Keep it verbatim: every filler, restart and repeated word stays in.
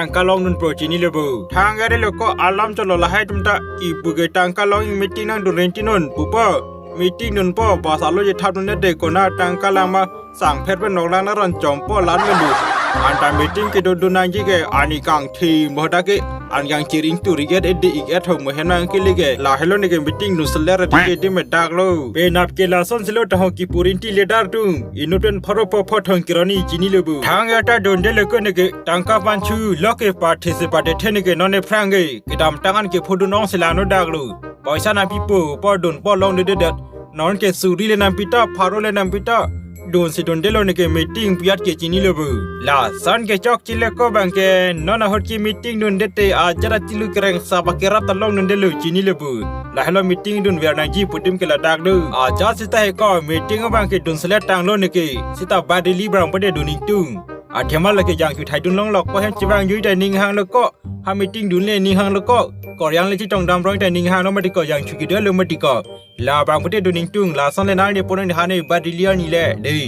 tangka longdun pro chinilo bo. Thang gari lo ko alam cholo lahai atum ta ibu ke tangka long meeting nangdun renti non pupo. Meeting dunpo bas alo je thap dunde kona tangka langma sangpher pen noklang naron chompo lan melu. Anta meeting kedodun nangji ke ani kangthi moda ke an yang chiring turi get edi ik et ho mohen nang kili ke lahelo ne ke meeting nu seler edi ke di medak lo. Penap ke lason silo taho kipu renti ledar tum. Inut pen pharo po pho thong kironi chinilo bo. Thang ya ta dunde lo ko ne ke tangka panchu lo ke participate the ne ke non ephrang ke kedam tangan ke phudun ong selano dak lo. Poisa nangpipo, pordun, porlong dededet. Non ke suri le nangpi ta, pharo le nangpi ta. Dunsi dundelo ne ke meeting piat ke chinilo bo. Lason ke chokche lo ko bang ke non ahut ke meeting dunde te ajat atilu kereng saba kerap ta longdundelo chinilo bo. Lahelo meeting dunver nangji pu adim ke ladak do. Ajat seta he ko meeting abang ke dun selet tanglo ne ke. Seta badili brang pade dun ingtung. Athema lake jangthu thaidun longlok ko hem chevang jui ta ning hanglo ko. Ha meeting dunle ning hanglo ko. Koryang le chitong dam rong ta ning hanglo mati ko jangthu kedolo mati ko. Labang pute dun ingtung lason le nang ne ponang hane badili arni le. Dei.